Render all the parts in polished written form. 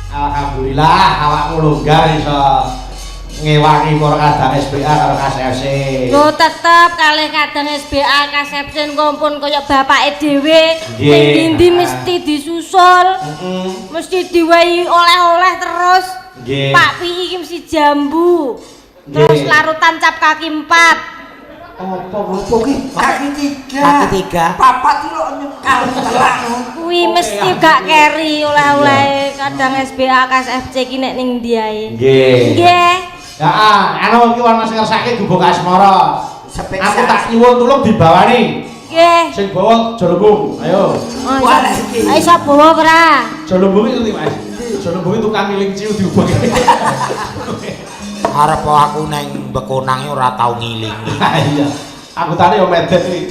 Alhamdulillah awakmu longgar iso ngewangi para kadang SBA karo KSFC. Lho tetep kalih kadang SBA KSFC pun kaya bapake dhewe. Ning ndi mesti disusul. Mesti diwehi oleh-oleh terus. Pak Pi iki mesti jambu. Terus larutan cap kaki 4. Apa Apa ki? Kaki tiga. Kaki tiga. Papat iki lho nyekal telak no. Kuwi mesti gak keri oleh-oleh kadang SBA KSFC ki nek ning ndi ae. Nggih. Nggih. Ya, anu iki ana sing ngersake Gubuk Asmara. Spesial. Aku tak nyuwun tulung dibawani. Nggih. Sing bawa Jolembung. Ayo. Oh, Wah, iki. Ayo iso bawa ora? Jolembung itu ngerti, Mas. Jolembung itu tukang ngiling ciu diubah. Arep aku neng Bekonang ora tau ngilingi. Iya. Aku tadi yo medet iki.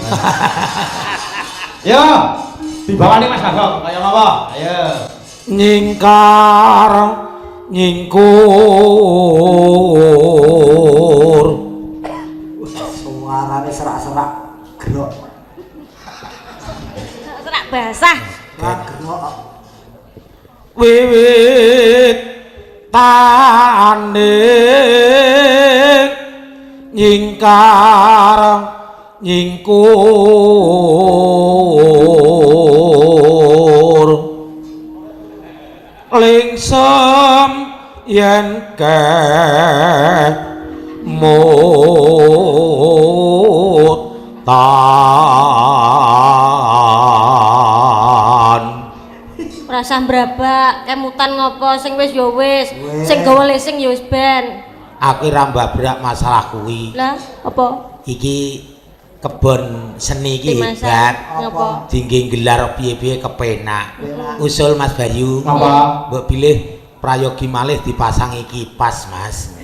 Yo, dibawani Mas Bagong, kaya ngapa? Ayo. Nyingkar nyingkur. Suarane serak-serak grok. Serak basah. Grok. Wiwit tanding nyingkar nyingkur lingsem yen kemutan. Rasah mbrabak, kemutan ngopo sing wis ya wis, sing gawa lesing ya wis ben. Aku ora mbabrak masalah kuwi. Lah, apa? Iki kebon seni iki Dimasak. hebat. Ngopo? Dingge gelar piye-piye kepenak. Usul Mas Bayu. Apa? Mbok bilih prayogi malih dipasangi kipas, Mas.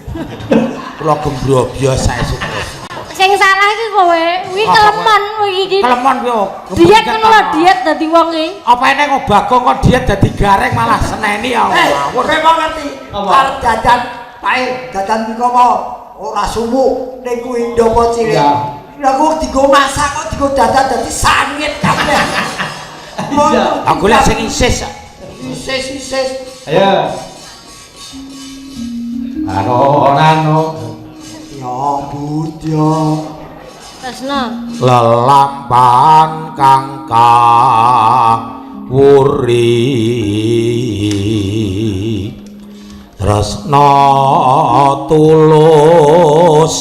Kula gembrobyos saestu terus. Sing salah iki kowe, kuwi kelemon kowe iki. Kelemon kuwi. Diet ngono lho, diet dadi wong iki. Apa eneng kok Bagong kok diet dadi gareng malah seneni ya ngawur. Kowe kok ngerti? Arep jajan pae jajan miko mau ora sumuk ning kuwi ndopo cilik. Lah kok digo masak kok digo dadan dadi sangit kabeh. Iya. Aku golek sing isis. Isis-isis. Ayo. Anu anu. Ya budya. Tresno. Lelampan kang kawuri tresna tulus.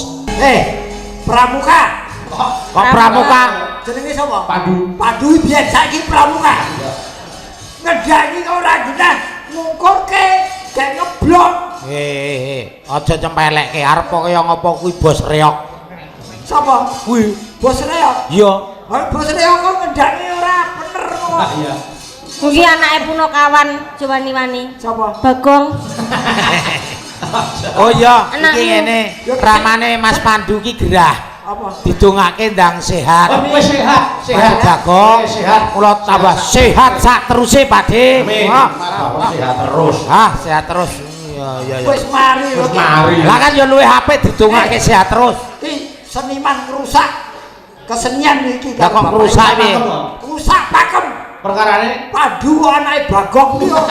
Pramuka. Kok pramuka? Jenenge sapa? Pandu. Pandu biyen saiki pramuka. Ngedhangi kok ora genah, ngungkurke, gek ngeblok. Aja cempelekke arep kaya ngapa kuwi bos reok. Sapa? Kuwi. Bos reok. Iya. Ha bos reok kok ngendhangi ora bener kok. Iya. Kuwi anake punakawan Jowani-wani. Sapa? Bagong. Oh iya, iki Anakmu. ngene. Ramane Mas Pandu ki gerah. Apa? Didongake ndang sehat. Oh, wis sehat, sehat. Mas Bagong, Wis sehat. Kula tambah sehat sak teruse, Pak De. Amin. Wah. Sehat terus. Ah, sehat terus. Iya, iya, iya. Wis mari Wis mari. Lah kan ya luwih apik didongake sehat terus. Iki seniman ngrusak kesenian iki. Lah kok ngrusak piye? Ngrusak pakem. Perkarane Pandu anake Bagong ki kok.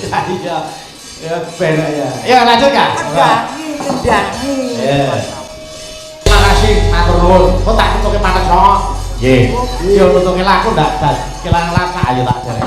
ya iya. Ya ben ya. Ya lanjut ya. Ngendangi, ngendangi. Iya. Terima kasih matur nuwun. Kok tak tutuke panet songo. Nggih. Yo nutuke laku ndak kelang lapak ayo tak jare.